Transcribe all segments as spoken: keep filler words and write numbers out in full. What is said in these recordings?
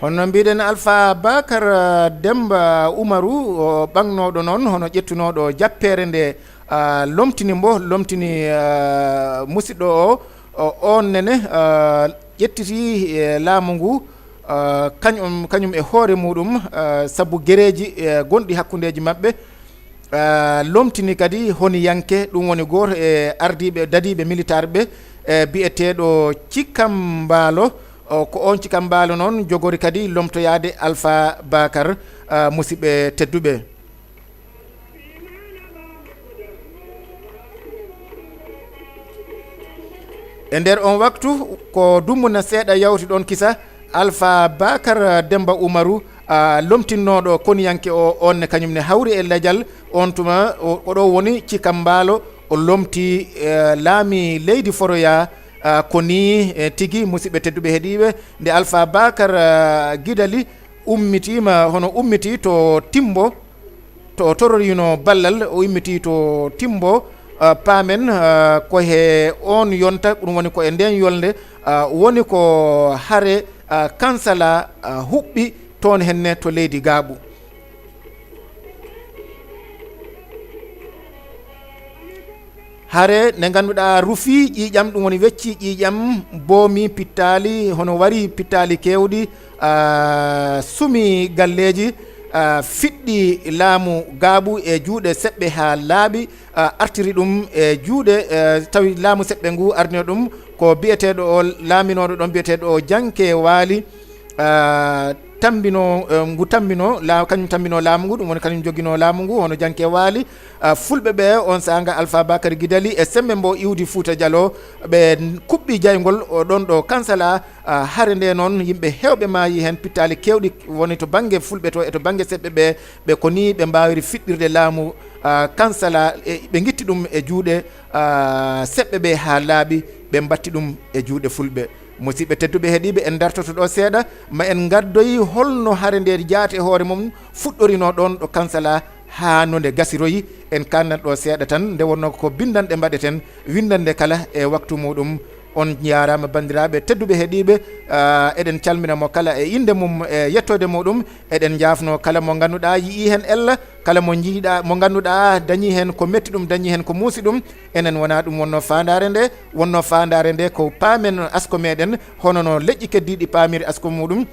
Hono mbiɗen, Alpha Bakar, ah, Demba Umaru, o ɓaŋnooɗo noon, hono ƴettunooɗo jappeere nde, ah, lomtini mbo, lomtini, ah, musidɗo o, o, oon nene, ah, ƴettiti, eh, laamu ngu, ah, kañum, kañum e hoore muɗum, ah, sabu gereeji, eh, gonɗi hakkundeeji maɓɓe. Ah, lomtini kadi honiyanke, ɗum woni gooto e ardiiɓe, dadiiɓe militaire ɓe, eh, biyeteeɗo Cikam Mbaalo. O, ko oon Cikam Mbaalo noon jogori kadi lomtoyaade Alpha Bakar, ah, musidɓe tedduɓe. E nder on waktu, ko dummuna seeɗa yawti ɗon kisa, Alpha Bakar Demba Umaru, ah, lomtinnooɗo koniyanke o, on ne kañum ne hawri e lejal, on tuma o, ko ɗo woni Cikam Mbaalo, o lomti, eh, laami leydi Foroyaa, ah, ko nii, eh, tigi, musidɓe tedduɓe heɗiiɓe, nde Alpha Bakar, ah, Gidali ummitiima, hono ummitii to Timbo, to o tororiino ballal, o immitii to Timbo, ah, paamen, ah, ko he oon yonta, ɗum woni ko e ndeen yolnde, ah, woni ko hare, ah, Kansala, ah, huɓɓi toon henne to leydi Gaaɓu. Hare nde ngannduɗaa rufii ƴiiƴam, ɗum woni weccii ƴiiƴam, boomi pittaali, hono warii pittaali keewɗi, ah, sumi galleeji, ah, fiɗɗi laamu Gaaɓu e juuɗe seɓɓe haa laaɓi, ah, artiri ɗum e juuɗe, eh, tawi laamu seɓɓe ngu ardino ɗum ko biyeteeɗo o, laaminooɗo ɗon biyeteeɗo o Janke Waali, ah, tambino, eh, ngu tambino, la-, kañum tambino laamu ngu, ɗum woni kañum joginoo laamu ngu, hono Janke Waali. Ah, Fulɓe ɓe, on saanga Alpha Bakary Gidali e semmbe mbo iwdi Fuuta Jaloo, ɓe kuɓɓi jayngol o ɗon ɗo Kansala. Ah, hare nde noon, yimɓe heewɓe maayi heen, pittaali keewɗi woni to bannge Fulɓe to e to bannge seɓɓe ɓe, ɓe ko nii ɓe mbaawiri fiɗɗirde laamu, ah, Kansala, e ɓe ngitti ɗum e juuɗe, ah, seɓɓe ɓe haa laaɓi, ɓe mbatti ɗum e juuɗe Fulɓe. Musidɓe tedduɓe heɗiiɓe, en dartoto ɗo seeɗa, ma en ngaddoyi holno hare nde jaati e hoore mum fuɗɗorinoo ɗoon ɗo Kansala haa no nde gasiroyi. En kaanat ɗo seeɗa tan, nde wonnoo ko binndanɗe mbaɗeten, winndannde kala e waktu muɗum. On njaaraama banndiraaɓe tedduɓe heɗiiɓe, ah, eɗen calmina mo kala e innde mum e yettoode muɗum. Eɗen njaafnoo kala mo ngannduɗaa yi'ii heen ella, kala mo njiiɗaa, mo ngannduɗaa dañii heen ko metti ɗum, dañii heen ko muusi ɗum. Enen wonaa ɗum wonnoo faandaare nde, wonnoo faandaare nde ko paamen asko meɗen, hono no leƴƴi keddiiɗi paamiri asko muɗum.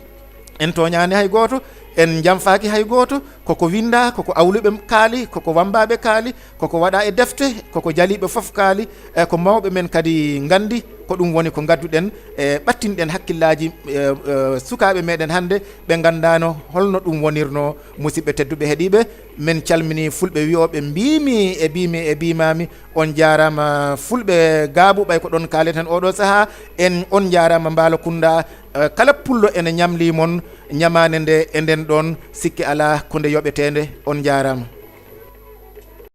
En tooñaani hay gooto, en njamfaaki hay gooto, koko winndaa, koko awluɓe kaali, koko wammbaaɓe kaali, koko waɗaa e defte, koko jaliiɓe fof kaali, e ko mawɓe men kadi nganndi, ko ɗum woni ko ngadduɗen, e ɓattinɗen hakkillaaji, e, e, sukaaɓe meɗen hannde, ɓe nganndaano holno ɗum wonirnoo. Musidɓe tedduɓe heɗiiɓe, men calminii Fulɓe wiyooɓe mbiimi e biimi e biimaami, on njaaraama Fulɓe Gaaɓu, ɓay ko ɗon kaaleten oo ɗoo sahaa, en on njaaraama Mbaalo Kunndaa, eh, kala Pullo ene ñamlii mon ñamaande nde e nden ɗoon, sikke alaa ko nde yoɓeteende, on njaaraama.